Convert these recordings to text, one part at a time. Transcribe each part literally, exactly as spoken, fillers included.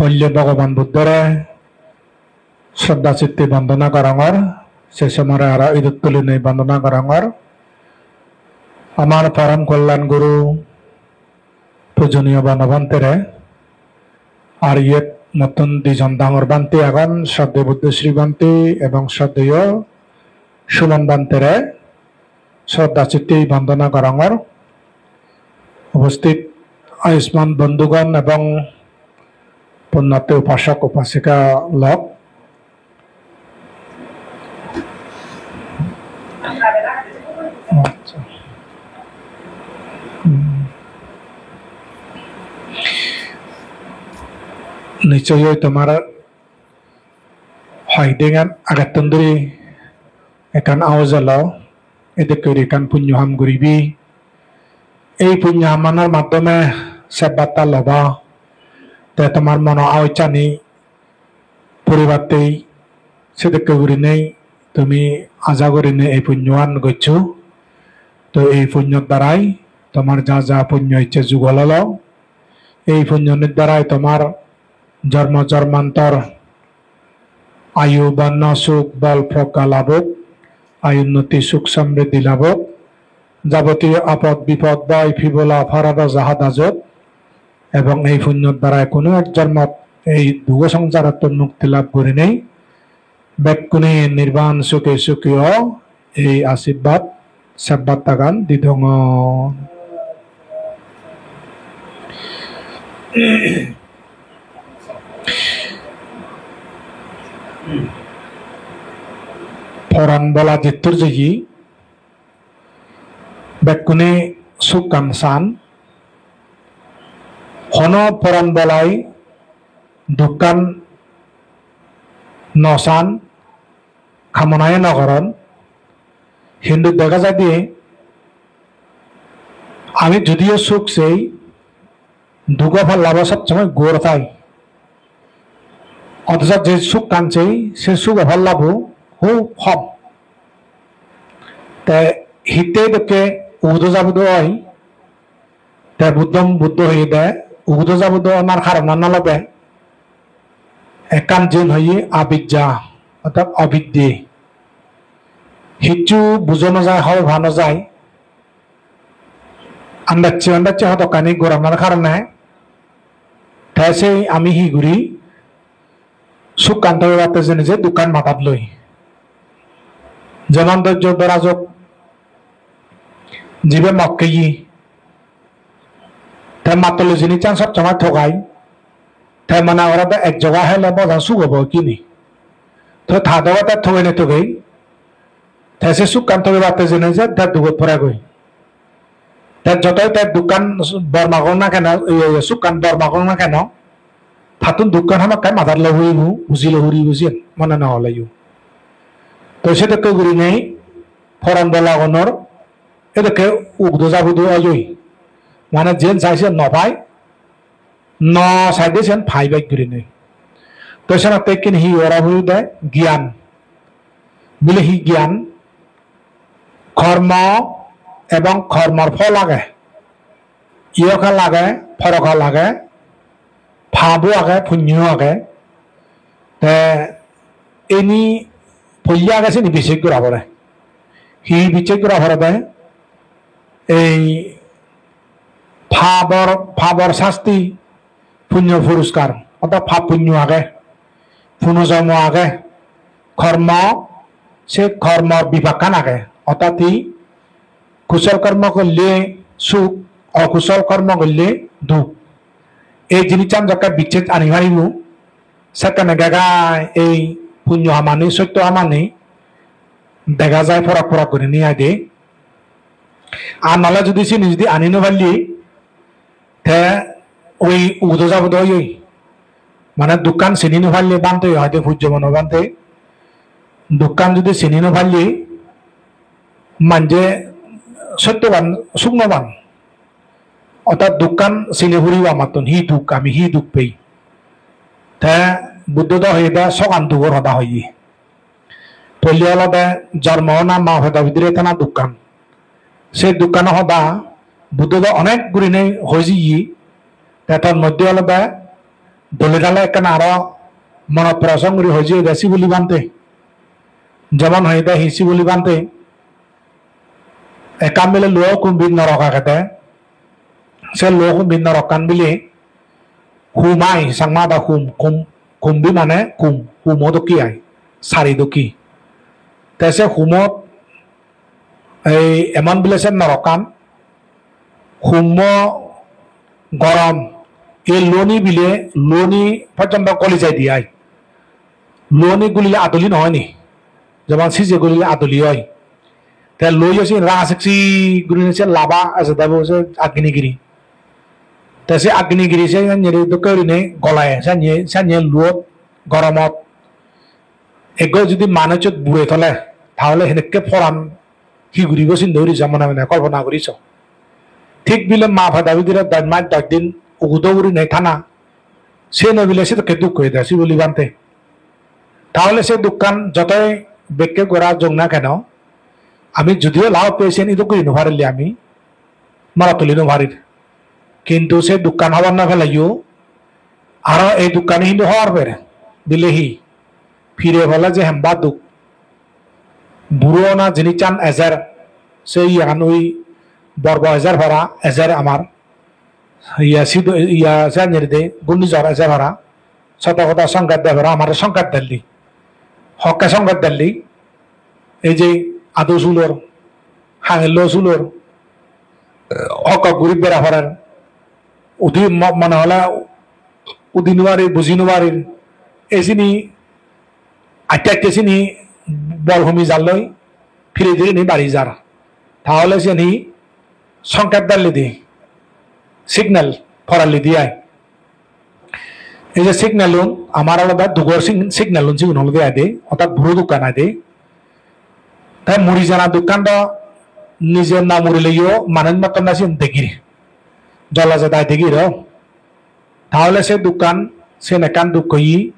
Pullo Bhogoban Buddhore sroddha chitte bondona gorongor, se somare aro idot tulinei bondona gorongor. Amar porom kolyan guru pujoniyo Bono Bhantere, ar iyot mottun dijon dangor bhante agon, sroddheyo Buddhasri Bhante ebong sroddheyo Suman Bhantere sroddha chitte bondona gorongor. Ubosthit Ayushman bondhugon ebong punnarthi upasok upasika lok. Nischoi tomar hoyekdin agettun dhuri ekkan aoj elo, edokke guri ekkan punyo ham guribi. Ei punyo hamanor maddhome sep batta loba, te tomar mono aojjani puribattei sedokke gurinei tumi aja gurinei ei punyoan goccho. To ei punyor darai tomar ja ja punyo icche jugol olo, ei punyor darai tomar jormo jormantor ayu, borno, suk, bol, progga lab ok, ayu unnoti, suk somriddhi lab ok, jabotiyo apod bipod, boi pibola, parado jahat ajot, ebong ei punyor darai hono ek jormot ei dugo songsarottun mukti lab gurinei bekkune nirban suke suki o, ei ashirbad sep battagan didongor. Poran bola jettur jeye, bekkune sukkan san. Hono poran bolai dukkan no san, kamonayo no goron. Hintu dega jaide, ami judiyo suk sei, dugo pallabo sob somoi gor thai. Othocho je sukkan sei, se sugo pallabo hub hom. Te hittey dokke ugudo jabudo oi, te Buddho, Buddho hoyede, ugudo jabudo onar karonan olode ekkan jiyen hoye abijja, orthat obidde. Hissu bujo no jai, hobor pa no jai. Andacche andacche hodokkani goranar karone te sei ami hi guri, sukkan togebatte jeinei je dukkan madat loi. Jemon dojjo dora jok, jibe mok heye, te mattolo jinissan sob somoi togai, te mone gorede ek joga hele bojan suk obo hini. To ta dogo te togei ne togei, te se sukkan togebatte jeinei je te dugot poregoi. Te jotoi te dukkan bor magok na keno, iye, iye, sukkan bor magok na keno, tattun dukkan hamakkai madat loi puribo, buji loi puribo siyen, mone no oleyo. To sedokke gurinei poran bolagunor edokke ugudo jabudo oyoi. Mane jiyen sai siyen no pai, no saide siyen pai bej gurinei. To senotte ekkin hi ora puribo de, gyan. Bile hi gyan? Kormo ebong kormor phol age, ihokal age, porokal age, pabo age, punyo age. Te ini polle age sini bichej gora pore. Hi bichej gora pore de? Ei pabor, pabor sasti, punyo puroskar, orthat pap punyo age, punojomo age, kormo, se kormor bipakkan age, orthat hi kusol kormo golle suk, okusol kormo golle duk. Ei jinissan jokke bichej ani paribo, sekkene gai gai ei punyo hamani, sotto hamani dega jai porok porok gurinei aide. Ar nole judi sini judi ani no palle, te oi ugudo jabudo oyoi. Mane dukkan sini no palle bhante hoide, pujjo mono bhante. Dukkan judi sini no palle manje sottogan suk no pan. Orthat dukkan sini puribo amattun, hi duk, ami hi duk pei. Te Buddho do hoyede sogan dugor hoda hoye. Polle olode jormo ona, ma pedo bidire thana dukkan. Se dukkano hoda Buddho do onek gurinei hoi jiye. Te tar moddhe olode Dole dale ekkan aro monot porosong guri hoye de Sibuli Bhante. Jemon hoye de hi Sibuli Bhante, ekkan bile luo kumbi norok agede. Se luo kumbi norokkan bile hum ai, Changma hoda hum, kum, kumbi mane kum, humo dokke ai, sari dokke. Te se humot ei emon bile se norokkan, hummo gorom, ei luoni bile, luoni porjonto goli jai de ai. Luoni gulile adoli no oi ni? Jemon sije gulile adoli oi. Te luo yo siyen ranga siksi gurinei se lava ejede bo se Agnigiri. Te se Agnigiri se sanye dokke gurinei gole, sanye, sanye luot goromot. Ekko judi manuchot bure tole, tahole henekke poran hi guribo sinde guri so, mone mone kolpona guri so. Thik bile ma pada bidire dosh mas dosh din ugudo gurinei thana, siyen bile sedokke duk hoye de Sibuli Bhante. Tahole se dukkan jotoi bekke gora jok na keno, ami judiyo love patient idu guri no parile ami, mara tuli no parir. Kintu se dukkan hobor no peleyo, aro ei dukkani hintu hobor per, bile hi, pire pole je hemba duk. Buro ona jinissan ejer, se iyan ui borbo ejer para, ejer amar. Iya sidu, iya se anjeri de, gurnijor ejer para. Soto hoda songket de para, amare songket delli. Hokke songket delli. Ei je ado sulor, hangello sulor, hokke guri bera parer. Udi mo-, mone hole udi no parir, buji no parir. Ei sini aste aste sini bol homi jar loi, pire pire ni bari jar. Tahole siyen hi songket dalli di, signal poralli di ai. Ei je signal un, amar olode dugor sig-, signal un sigun olode ai de, orthat buro dukkan ai de. Te muri jana dukkan do nije no murileyo manuj matton na siyen degir. Jola jeda ai degir o. Tahole se dukkan, siyen ekkan duk oye,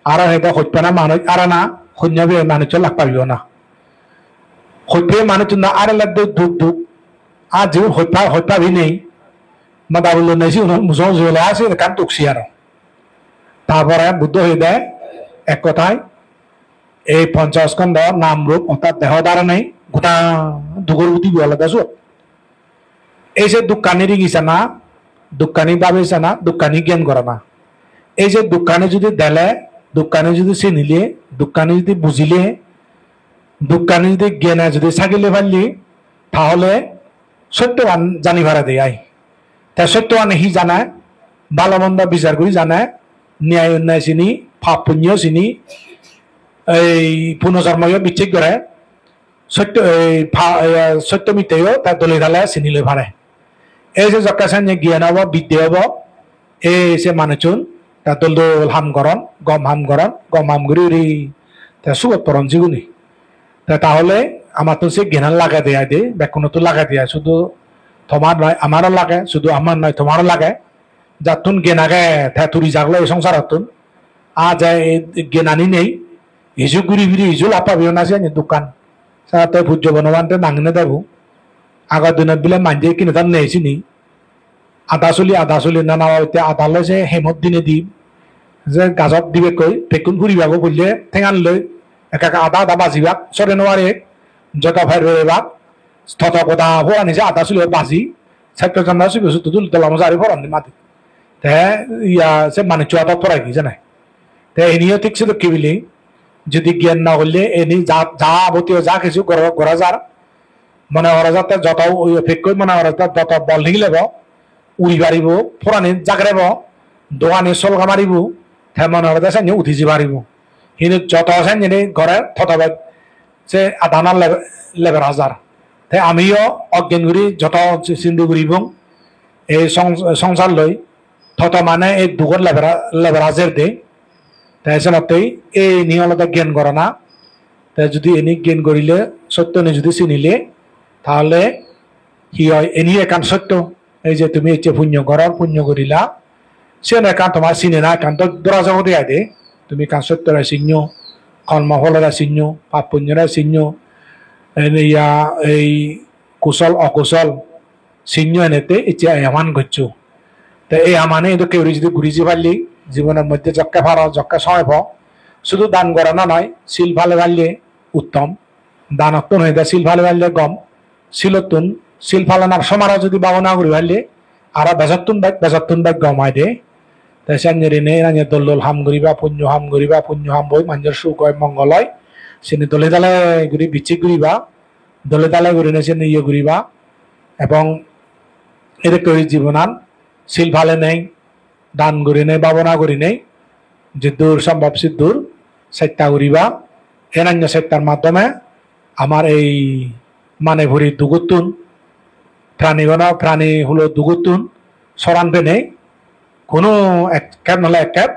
aro hoide hojpana manuj arana, honye beye manuccho lak pabiyo na. Hojpeye manucchun do arele duk duk, ar jigun hojpa, hojpabi nei, moda bulo nei, sigun muso muso ole ar siyen ekkan duk se aro. Tarpore Buddho hoide ek kothai, ei ponchoskondho nam rup orthat deho dharonei goda dugor udibo olode siyot. Ei je dukkani rigi sana, dukkani babi sana, dukkani gyan gorana. Ei je dukkani judi dele, dukkani judi sinile, dukkani judi bujile, dukkani judi gyane judi sagile palle, tahole sottogan jani pare de ai. Te sottogan hi jane, bhalo mondo bichar guri jane, nyay onnay sini, pap punyo sini, ei punojarmoyo bichek gore, sotto, ei pa-, ei, sotto mitteyo te dole dale sini loi pare. Ei je jokke sanye gyan obo, bidde obo, ei se manuchun te dol dol ham goron, gom ham goron, gom ham guri guri te sugot poron sigune. Te tahole amattun se gyanan lagede ai de, bekkunottun lagede ai, sudu tomar noi, amaro lage, sudu amar noi, tomaro lage. Jattun gyan age, te turi jaglo ei songsarottun. Ar je ei gyanani nei, hiju guri firi, hiju lab pabiyo na siyani dukkan. Senotte pujjo Bonobhante nang ne debo. Agor dinot bile manje ekkene tar nei sini. Ada suli, ada suli nana babotte ada loi se hemot dinei di. Je gajot dibekkoi, bekkun puribago pulle tengan loi. Ekka ekka ada ada bajibak, sore no pare. Joto pare bak, toto goda porani je ada suli baji. Satto janda sibe sutto dul dola moja guri poron di madi. Te iya se manuccho adot porai di jane. Te iniyo thik sedokke bili, jodi gyan na golle ini ja, ja abotiyo ja kichu gora, gora jar, mone gora jatte joto, oyo pekkoi mone gora jatte joto bol nigilebo, uri paribo, porani jagrebo, dogani solga maribo, te mone gora jatte senne uthi ji paribo. Hintu joto senne gore, toto bej se adana leb-, leber hajar. Te amiyo oggen guri joto sindi guribong ei song-, songsar loi, toto mane ei dugot lebera, lebera jer de. Te senottei ei ni olode gyan gorana. Te judi eni gyan gorile, sottoni judi sinile, tahole hi oi, eni ekkan sotto. Ei je tumi ecche punyo goror, punyo gorila, siyen ekkan tomar sinena ekkan do-, dora jabo de ai de. Tumi ekkan sottore sinyo, kormo pholore sinyo, pap punyore sinyo, ene iya ei kusol okusol sinyo enette ecche ei haman goccho. Te ei hamani edokke guri jodi guri jei palle, Jibonor moddhe jokke paro, jokke somoy po, sudu dan gorana noi, sil pale palle uttom. Danottun hoide sil pale palle gom. Silottun, sil palanar somare judi bhabona guri palle, aro bejottun bej, bejottun bej gom oide. Te sen gurinei enanye dol dol ham guriba, punyo ham guriba, punyo ham boi manjor suk oi, mongol oi. Sini dole dale guri bichik guriba, dole dale gurinei sini iye guriba. Ebong edokke guri jibonan sil palenei, dan gurinei, bhabona gurinei, jiddur sombhob siddur chesta guriba. Enanye chestar maddhome amar ei Manipuri dugottun, pranigono, prani hulo dugottun soran penei, hono ekkep nole ekkep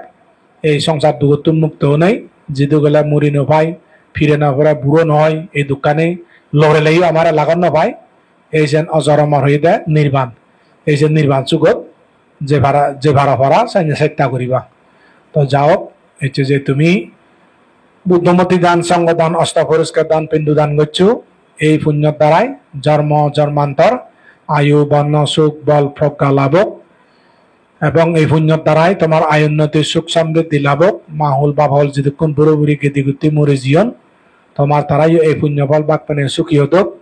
ei songsar dugottun mukto onei, jidu gele muri no pai, pire no pore, buro no oi, ei dukkani loreleyo amare lagot no pai. Ei jen ojor omor hoyede nirban. Ei je nirban sugot je para, je para para senne chesta guriba. To ja hok, ecche je tumi Buddho murti dan, songho dan, osto poriskar dan, pindu dan goccho, ei punyor darai jormo jormantor ayu, borno, suk, bol, progga lab hok. Ebong ei punyor darai tomar ayu unnoti, suk somriddhi lab hok, ma hol bap hol jidukkun buro buri gedi gutti muri jiyon, tomar tarayo ei punyo phol bak penei sugi odok.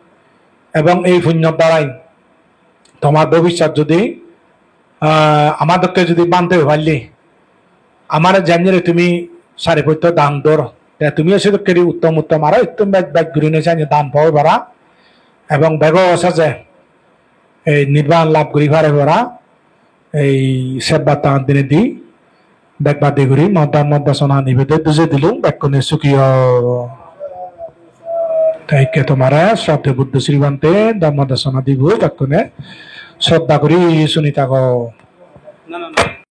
Ebong ei punyor darai tomar bobissot judi, ah, amar dokke judi bhante oi palle, amare jemjeri tumi sari posto dan dor, te tumiyo sedokke guri uttom uttom aro uttom bej bej gurinei senne dan poi para, ebong bego saje ei nirban lab guri pare para, ei sebbattan dinedi bekbadi guri mo dhormo desona ibede duje dilung, bekkune sugi o. Te ikke tomare sroddhe Buddho Sri Bhante dhormo desona dibo, bekkune sroddha guri suni thago.